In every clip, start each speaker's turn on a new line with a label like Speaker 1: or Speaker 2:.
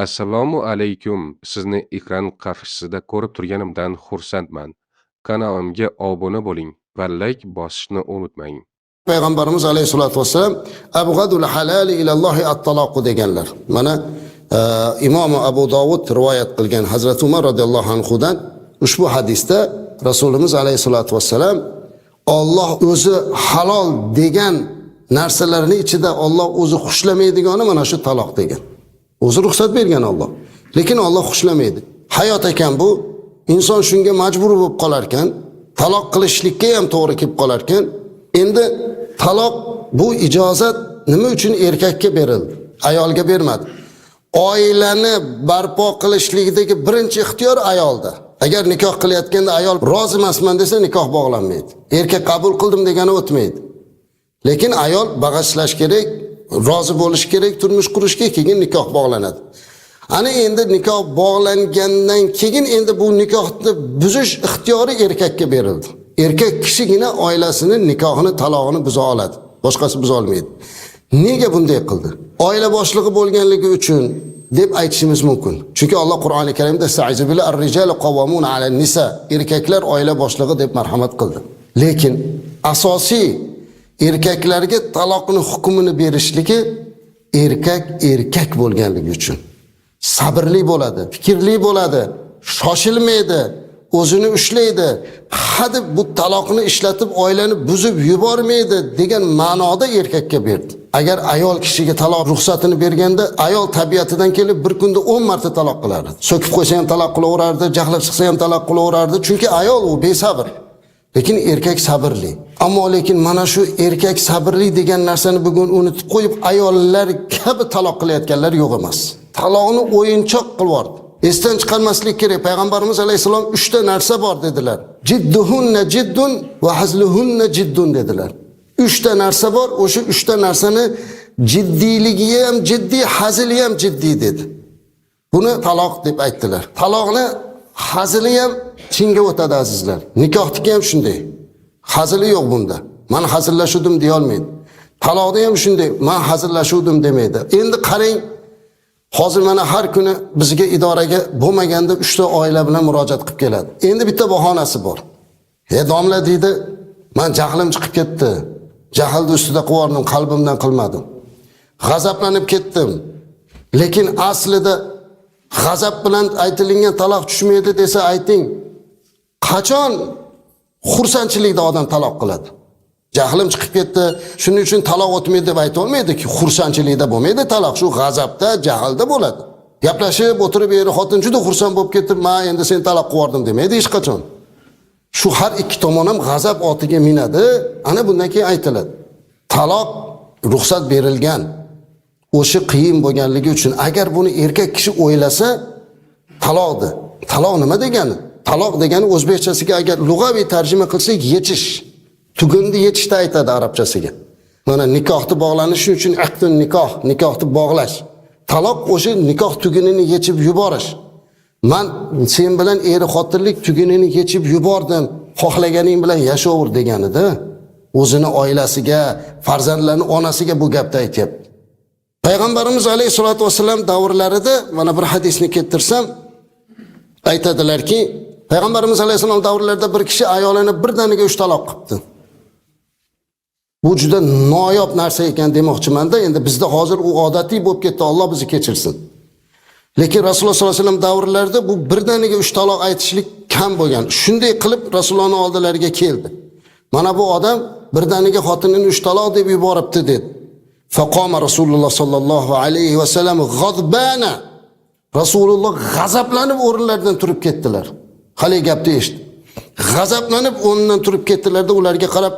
Speaker 1: Assalomu alaykum. Sizni ekran qarshisida ko'rib turganimdan xursandman. Kanalimga obuna bo'ling va layk bosishni unutmang.
Speaker 2: Payg'ambarimiz alayhissalotu vassalam "Abg'adul halali ilallohi at-taloqu" deganlar. Mana Imom Abu Dovud rivoyat qilgan Hazrati Umar radhiyallohu anhudan ushbu hadisda Rasulimiz alayhissalotu vassalam Olloh o'zi halol degan narsalarning ichida Olloh o'zi xushlamaydigani mana shu taloq degan. O'zi ruxsat bergan Olloh. Lekin Olloh xushlamaydi. Hayot ekan bu, inson shunga majbur bo'lib qolar ekan, taloq qilishlikka ham to'g'ri kelib qolar ekan. Endi taloq bu ijozat nima uchun erkakka berildi, ayolga bermadi? Oilani barpo qilishlikdagi birinchi ixtiyor ayolda. Agar nikoh qilayotganda ayol rozi emasman desa, nikoh bog'lanmaydi. Erkak qabul qildim degani o'tmaydi. Lekin ayol bag'ishlash kerak, rozi bo'lish kerak turmush qurishga, keyin nikoh bog'lanadi. Ana endi nikoh bog'langandan keyin endi bu nikohni buzish ixtiyori erkakka berildi. Erkak kishigina oilasini nikohini, talog'ini buza oladi. Boshqasi buza olmaydi. Nega bunday qildi? Oila boshlig'i bo'lganligi uchun deb aytishimiz mumkin. Chunki Alloh Qur'oni Karimda "Estaizu billah, ar-rijalu qawwamuna 'alan nisa", erkaklar oila boshlig'i deb marhamat qildi. Lekin asosiy erkaklarga taloqni hukmini berishligi erkak erkak bo'lganligi uchun. Sabrli bo'ladi, fikrli bo'ladi, shoshilmaydi, o'zini ushlaydi. Hadeb bu taloqni ishlatib oilani buzib yubormaydi degan ma'noda erkakka berdi. Agar ayol kishiga taloq ruxsatini berganda, ayol tabiatidan kelib bir kunda 10 marta taloq qilardi. So'kib qo'ysa ham taloq qilaverardi, jahlab chiqsa ham taloq qilaverardi, chunki ayol u besabr. Lekin erkak sabrli. Ammo lekin mana shu erkak sabrli degan narsani bugun unutib qo'yib, ayollar kabi taloq qilayotganlar yo'q emas. Taloqni o'yinchoq qilib yubordi. Esdan chiqarmaslik kerak. Payg'ambarimiz alayhisalom uchta narsa bor dedilar. "Jidduhunna jiddun va hazluhunna jiddun" dedilar. Uchta narsa bor, o'sha uchta narsani jiddiyligi ham jiddiy, hazili ham jiddiy dedi. Buni taloq deb aytdilar. Taloqni hazili ham chinga o'tadi, azizlar. Nikohniki ham shunday. Hazili yo'q bunda. "Man hazillashuvdim" deya olmaydi. Taloqda ham shunday, "Man hazillashuvdim" demaydi. Endi qarang, hozir mana har kuni bizga idoraga bo'lmaganda 3 ta oila bilan murojaat qilib keladi. Endi bitta bahonasi bor. "E domla", deydi, "man jahlim chiqib ketdi. Jahlni ustida qilib, qalbimdan qilmadim. G'azablanib ketdim." Lekin aslida g'azab bilan aytilingan taloq tushmaydi desa ayting. Qachon xursandchilikda odam taloq qiladi? "Jahlim chiqib ketdi, shuning uchun taloq o'tmaydi" deb ayta olmaydiki, xursandchilikda bo'lmaydi taloq, shu g'azabda, jahlda bo'ladi. Gaplashib o'tirib eri xotin juda xursand bo'lib ketib, "Men endi seni taloq qilib yubordim" demaydi hech qachon. Shu har ikki tomon ham g'azab otiga minadi, ana bundan keyin aytiladi. Taloq ruxsat berilgan. O'sha qiyin bo'lganligi uchun agar buni erkak kishi o'ylasa, taloqdi. Taloq nima degani? Taloq degani o'zbekchasiga agar lug'aviy tarjima qilsak, yechish. Tugunni yechishda aytadi arabchasiga. Mana nikohni bog'lanishi uchun aqdun nikoh, nikohni bog'lash. Taloq o'sha nikoh tugunini yechib yuborish. Man sen bilan eri xotinlik tugunini yechib yubordim, xohlaganing bilan yashaver deganida o'zini oilasiga, farzandlarini onasiga bu gapni aytyapti. Payg'ambarimiz alayhisolatu vasallam davrlarida mana bir hadisni keltirsam, aytadilarki, Payg'ambarimiz alayhissalom davrlarida bir kishi ayolini birdaniga 3 taloq qilibdi. Bu juda noyob narsa ekan demoqchimanda, endi bizda hozir u odatiy bo'lib ketdi, Alloh bizni kechirsin. Lekin Rasululloh sollallohu alayhi vasallam davrlarida bu birdaniga 3 taloq aytishlik kam bo'lgan. Shunday qilib Rasulullohning oldilariga keldi. Mana bu odam birdaniga xotinini 3 taloq deb yuboribdi dedi. Faqoma Rasululloh sollallohu alayhi vasallam g'adbana. Rasululloh g'azablanib o'rinlaridan turib ketdilar. Hali gapni eshitdi. G'azablanib o'rnidan turib ketdilarda ularga qarab,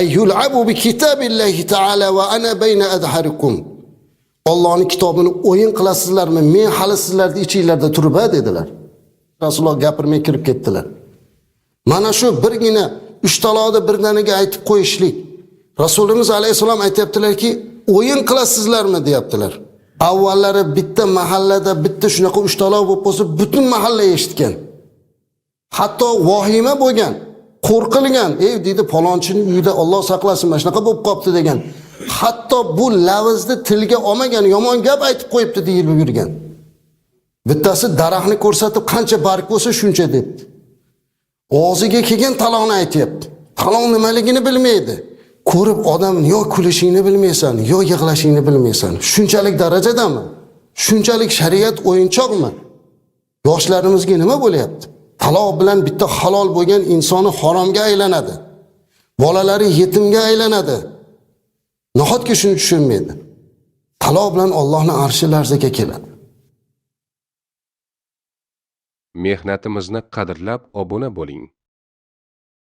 Speaker 2: "Ayyul'abu bi kitabillahi ta'ala va ana bayna adharikum." Allohning kitobini o'yin qilasizlarmi? Men hali sizlarning ichinglarda turib ha dedilar. Rasululloh gapirmay kirib ketdilar. Mana shu birgina 3 taloqni birdaniga aytib qo'yishlik. Rasulimiz alayhisalom aytayaptilarki, o'yin qilasizlarmi deyaptilar. Avvallari bitta mahallada bitta shunaqa 3 taloq bo'lib qolsa, butun mahalla eshitgan. Hatto vahima bo'lgan, qo'rqilgan. "Ey", deydi, "palonchining uyida, Alloh saqlasin, mana shunaqa bo'lib qopti" degan. Hatto bu lavzni tilga olmagan, yomon gap aytib qo'yibdi deyilib yurgan. Bittasi daraxtni ko'rsatib qancha barg bo'lsa shuncha debdi. Og'ziga kelgan taloqni aytyapti. Taloq nimaligini bilmaydi. Ko'rib odam yo kulishingni bilmaysan, yo yig'lashingni bilmaysan. Shunchalik darajadami? Shunchalik shariat o'yinchoqmi? Yoshlarimizga nima bo'lyapti? Taloq bilan bitta halol bo'lgan insoni haromga aylanadi. Bolalari yetimga aylanadi. Nahotki shuni tushunmaydi? Taloq bilan Allohning arshi larzaga keladi.
Speaker 1: Mehnatimizni qadrlab obuna bo'ling.